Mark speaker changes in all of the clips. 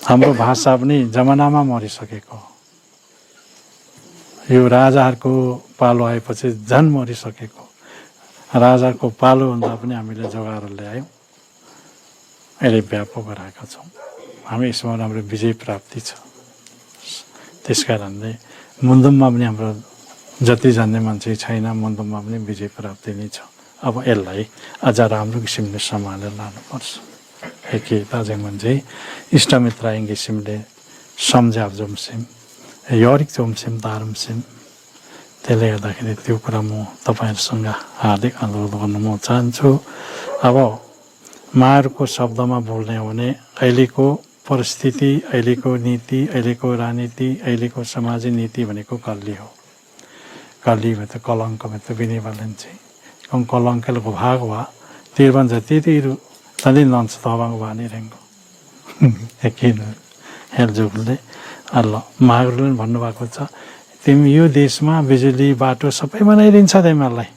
Speaker 1: हाम्रो भाषा पनि जमानामा मरिसकेको। यो राजाहरूको पालो आएपछि झन् मरिसकेको। राजाको पालो भन्दा पनि हामीले जोगाएर ल्यायौँ, अहिले व्यापक गराएका छौँ। हामी यसमा हाम्रो विजय प्राप्ति छ। त्यस कारणले मुन्दुममा पनि हाम्रो जति जान्ने मान्छे छैन, मुन्दुममा पनि विजय प्राप्ति नै छ। अब यसलाई अझ राम्रो किसिमले सम्हालेर लानुपर्छ। एके दार्जिलिङमा चाहिँ इष्टमित्र आइङ किसिमले सम्झाव जोमसिम यौरिक जोमसिम तारुमसिम। त्यसले गर्दाखेरि त्यो कुरा म तपाईँहरूसँग हार्दिक अनुरोध गर्न म चाहन्छु। अब माहरूको शब्दमा बोल्ने हो भने अहिलेको परिस्थिति, अहिलेको नीति, अहिलेको राजनीति, अहिलेको समाजी नीति भनेको कल्ली हो। कल्ली में तो कलंक में तो बिनी वालेंची कौन कलंक के लोग भाग हुआ तीरबन जाती तीर तंदी नॉन्स तावांग वानी रहेंगो यकीन हेल जुगले अल्लाह मागरुलन भन्नु भएको छ तिमी यो देशमा बिजुली बाटो सबै बनाइदिन्छ तिमीलाई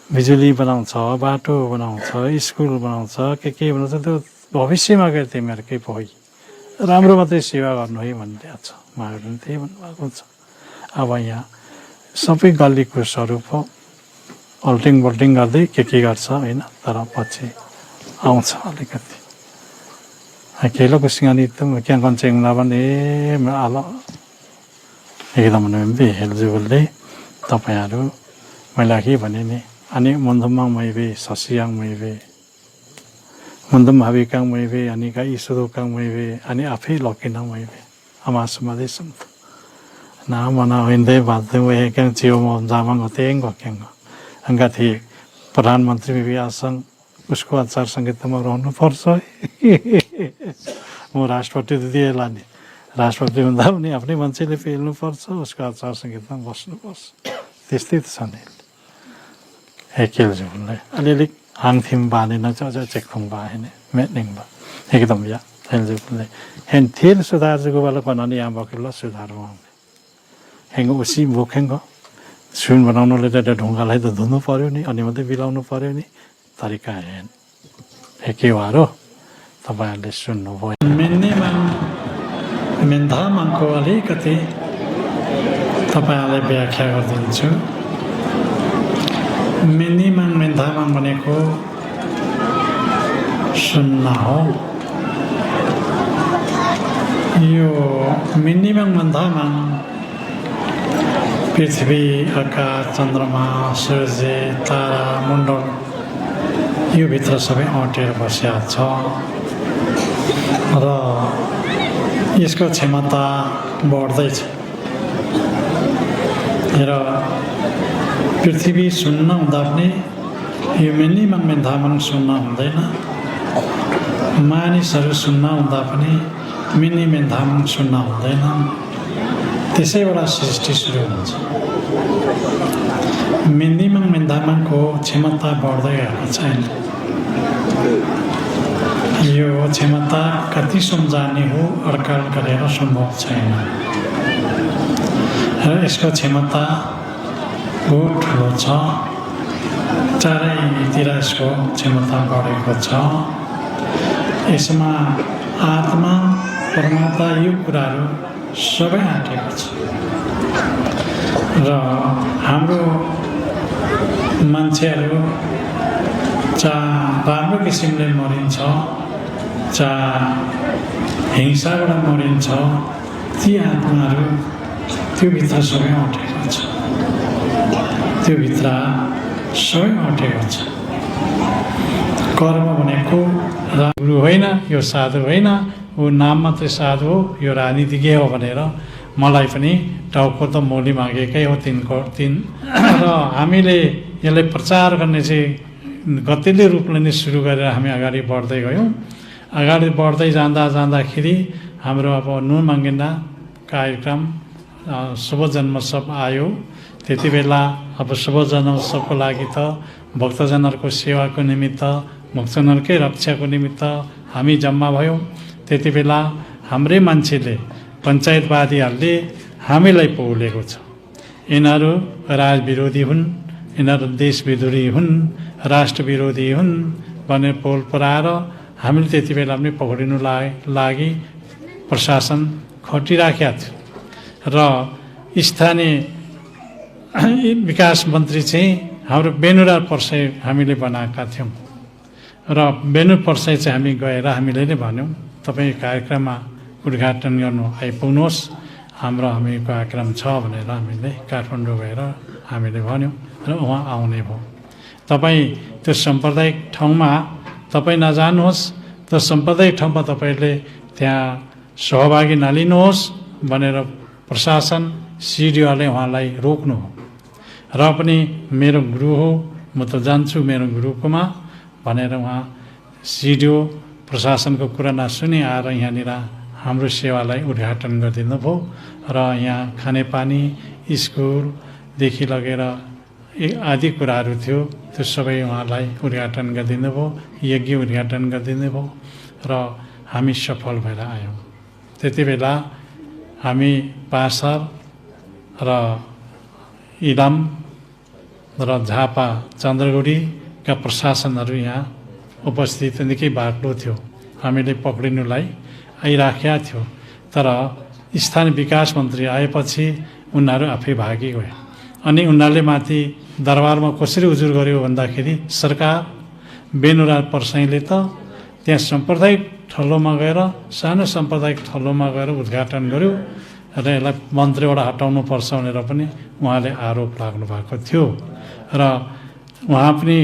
Speaker 1: बिजुली बनाउँछ बाटो बनाउँछ स्कुल बनाउँछ के बनाउँछ त्यो भविष्यमा गएर तिमीहरुकै पहि राम्रो मात्रै सेवा गर्नु है भन्दै छ मागरुलन त्यही भन्नु भएको छ। अब यहाँ सबै गल्लीको स्वरूप हो अल्टिङ बल्टिङ गर्दै के गर्छ हैन तर पछि आउँछ अलिकति केलोको सिंगानी त क्या कन्चेङ नभने आल एकदम नम्बे हेलजुलले तपाईहरु मैले के भने नि अनि मन्दममा मैबे ससियाङ मैबे मन्दम हाबिकाङ मैबे अनि का इसुदोकाङ मैबे अनि आफै लकिन मैबे अमासमादे सम ना मना हिँड्दै बाध्दै वे क्या जियो म जामाङ तेङ गक्याङ अंगा थे प्रधानमन्त्री भी आसन उसको आचार संहितामा रहनु पर्छ म राष्ट्रपति त दिएला नि राष्ट्रपति हुँदा पनि आफ्नै मान्छेले पेल्नु पर्छ उसको आचार संहितामा बस्नु पर्छ त्यस्तै त छ नि हेकेल जुले अलिअलि हाङथिम बानेन अझ चेकथुङ बाहेन मेटिङ बा एकदम या हेल जुले हेन थेर सुधार जुगो वाला बनानी यहाँ बकेल सुधार हुँदै हेंग उसी बोखेंग सुन बनाउनुले त ढुङ्गालाई त धुनु पर्यो नि अनि मात्रै बिलाउनु पर्यो नि तरिका हेन के वारो तपाईहरुले सुन्नुभयो मेन्नेमा मेन्धामाको अलिकति तपाईहरुलाई व्याख्या गरिदिन्छु। मेन्नेमा मेन्धामा भनेको सुन्न हो। यो मेन्नेमा मेन्धामा पृथ्वी आकाश चन्द्रमा सूर्य तारा मण्डल यो भित्र सबै अटेर बसेको छ र यसको क्षमता बढ्दैछ र पृथ्वी शून्य हुँदा पनि यो मिनिमम मेन्धामन शून्य हुँदैन मानिसहरू शून्य हुँदा पनि मिनी मेन्धामन शून्य हुँदैन त्यसैबाट सृष्टि सुरु हुन्छ। मिनिमम मेन्धामनको क्षमता बढ्दै गएको छैन। यो क्षमता कति सम्झाने हो अड्कल गरेर सम्भव छैन र यसको क्षमता बहुत ठुलो छ। चारैतिर यसको क्षमता बढेको छ। यसमा आत्मा परमात्मा यो कुराहरू सबै आँटेको छ र हाम्रो मान्छेहरू चाहे राम्रो किसिमले मरिन्छ चाहे हिंसाबाट मरिन्छ ती आत्माहरू त्यो भित्र सबै अटेको छ। त्यो भित्र सबै अटेको छ। कर्म भनेको गुरु होइन यो साधु होइन ऊ नाम मात्रै साधु हो यो राजनीतिज्ञ हो भनेर मलाई पनि टाउको त मोली मागेकै हो तीन र हामीले यसलाई प्रचार गर्ने चाहिँ गतिले रूपले नै सुरु गरेर हामी अगाडि बढ्दै गयौँ। अगाडि बढ्दै जाँदाखेरि हाम्रो अब नुन माङ्गिना कार्यक्रम शुभ जन्मोत्सव आयो। त्यति बेला अब शुभ जन्मोत्सवको लागि त भक्तजनहरूको सेवाको निमित्त भक्तजनहरूकै रक्षाको निमित्त हामी जम्मा भयौँ। त्यति बेला हाम्रै मान्छेले पञ्चायतवादीहरूले हामीलाई पौलेको छ यिनीहरू राजविरोधी हुन् यिनीहरू देश विरोधी हुन् राष्ट्र विरोधी हुन् भनेर पोल पराएर हामीले त्यति बेला पनि पक्रिनु लागि प्रशासन खटिराखेका थियो र स्थानीय विकास मन्त्री चाहिँ हाम्रो बेनुरार पर्साई हामीले बनाएका थियौँ र बेनुर पर्साई चाहिँ हामी गएर हामीले नै भन्यौँ तपाईँ कार्यक्रममा उद्घाटन गर्नु आइपुग्नुहोस् हाम्रो कार्यक्रम छ भनेर हामीले काठमाडौँ गएर हामीले भन्यौँ र उहाँ आउने भयो। तपाईँ त्यो साम्प्रदायिक ठाउँमा तपाईँ नजानुहोस्, त्यो साम्प्रदायिक ठाउँमा तपाईँले त्यहाँ सहभागी नलिनुहोस् भनेर प्रशासन सिडिओले उहाँलाई रोक्नु हो र पनि मेरो गुरु हो, म त जान्छु मेरो गुरुकोमा भनेर उहाँ सिडिओ प्रशासनको कुरा नसुनि आएर यहाँनिर हाम्रो सेवालाई उद्घाटन गरिदिनु भयो र यहाँ खानेपानी स्कुलदेखि लगेर आदि कुराहरू थियो त्यो सबै उहाँलाई उद्घाटन गरिदिनु भयो, यज्ञ उद्घाटन गरिदिनु भयो र हामी सफल भएर आयौँ। त्यति बेला हामी पासर र इलाम र झापा चन्द्रगुडीका प्रशासनहरू यहाँ उपस्थित निकै बाक्लो थियो, हामीले पक्रिनुलाई आइराखेका थियो। तर स्थानीय विकास मन्त्री आएपछि उनीहरू आफै भागी गए अनि उनीहरूले माथि दरबारमा कसरी उजुर गर्यो भन्दाखेरि सरकार बेनुरार पर्साईले त त्यहाँ साम्प्रदायिक थलोमा गएर सानो साम्प्रदायिक थलोमा गएर उद्घाटन गर्यो र यसलाई मन्त्रीबाट हटाउनु पर्छ भनेर पनि उहाँले आरोप लाग्नु भएको थियो र उहाँ पनि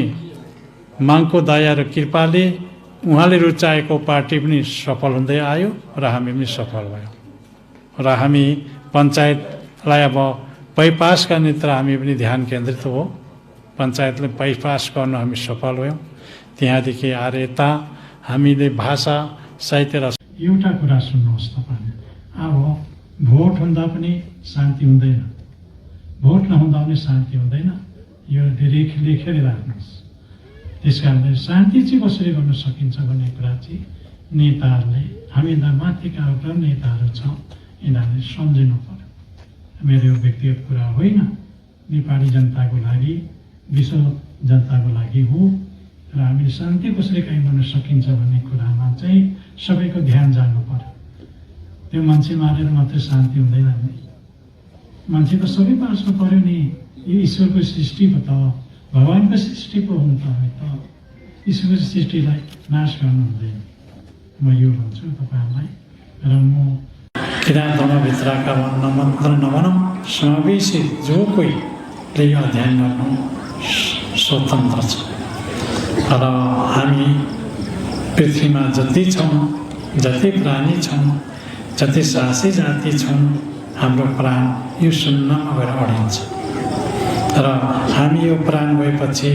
Speaker 1: माङको दया र कृपाले उहाँले रुचाएको पार्टी पनि सफल हुँदै आयो र हामी पनि सफल भयौँ र हामी पञ्चायतलाई अब बाइपासका निमित्त हामी पनि ध्यान केन्द्रित हो। पञ्चायतले बाइपास गर्न हामी सफल भयौँ। त्यहाँदेखि आएर यता हामीले भाषा साहित्य र एउटा कुरा सुन्नुहोस् तपाईँले, अब भोट हुँदा पनि शान्ति हुँदैन, भोट नहुँदा पनि शान्ति हुँदैन, यो लेखेर राख्नुहोस्। त्यस कारणले शान्ति चाहिँ कसरी गर्न सकिन्छ भन्ने कुरा चाहिँ नेताहरूले, हामीभन्दा माथिका नेताहरू छ, यिनीहरूले सम्झिनु पर्यो। मेरो व्यक्तिगत कुरा होइन, नेपाली जनताको लागि, विश्व जनताको लागि हो र हामीले शान्ति कसरी कायम गर्न सकिन्छ भन्ने कुरामा चाहिँ सबैको ध्यान जानु पर्यो। त्यो मान्छे मारेर मात्रै शान्ति हुँदैन नि, मान्छे त सबै बाँच्नु पर्यो नि। यो ईश्वरको सृष्टि हो त, भगवान्को सृष्टि पो हुनु त, त ईश्वरको सृष्टिलाई नाश गर्नु हुँदैन। म यो भन्छु तपाईँहरूलाई र म किराँत धर्मभित्रका मात्र नभनौँ, समावेशी जो कोहीले यो अध्ययन गर्नु स्वतन्त्र छ र हामी पृथ्वीमा जति छौँ, जति प्राणी छौँ, जति साहसी जाति छौँ, हाम्रो प्राण यो शून्यमा गएर अडिन्छ र हामी यो प्राण गएपछि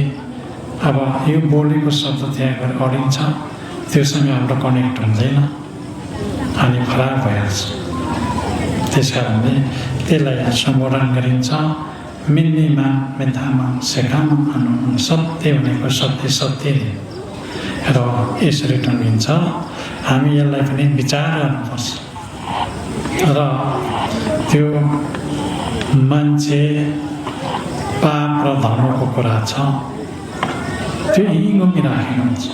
Speaker 1: अब यो बोलेको शब्द त्यहाँ गएर अडिन्छ, त्योसँग हाम्रो कनेक्ट हुँदैन अनि फरार भइहाल्छ। त्यस कारणले त्यसलाई सम्बोधन गरिन्छ मिन्नीमा मेथामा सेखामा अनु सत्य भनेको सत्य सत्य र यसरी टङ्गिन्छ। हामी यसलाई पनि विचार गर्नुपर्छ र त्यो मान्छे पाप र धर्मको कुरा छ, त्यो यहीँ घुमिराखेको हुन्छ।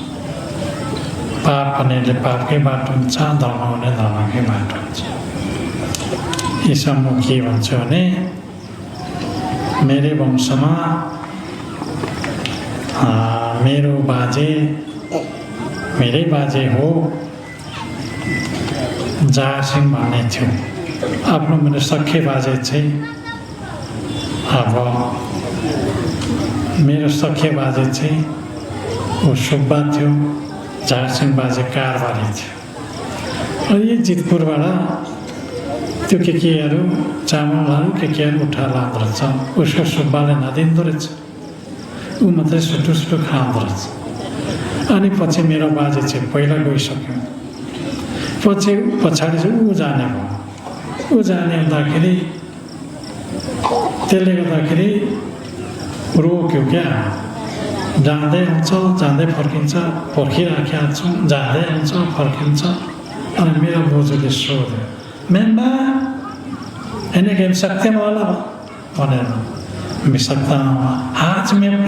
Speaker 1: पाप भन्नेले पापकै बाटो हुन्छ, धर्म भने धर्मकै बाटो हुन्छ। यसमा म के भन्छु भने मेरै वंशमा मेरै बाजे हो जासिङ भन्ने थियो। आफ्नो मेरो सख्खे बाजे चाहिँ अब मेरो सख्खे बाजे चाहिँ ऊ सुब्बा थियो, जासिङ बाजे कारबारी थियो। अनि जितपुरबाट त्यो केहरू चामलहरू केहरू उठाएर लाँदो रहेछ, उसको सुब्बाले नदिँदो रहेछ, ऊ मात्रै सुटु सुटु खाँदो रहेछ। अनि पछि मेरो बाजे चाहिँ पहिला गइसक्यो, पछि पछाडि चाहिँ ऊ जाने भयो। ऊ जाने हुँदाखेरि त्यसले गर्दाखेरि रोक्यो क्या, जाँदै हुन्छ जाँदै फर्किन्छ, पर्खिराखेका छौँ, जाँदै हुन्छ फर्किन्छ। अनि मेरो बोजूले सोध्यो, मेम्बा इन्हें गेम सकते वाला बने मिल सकता हाथ में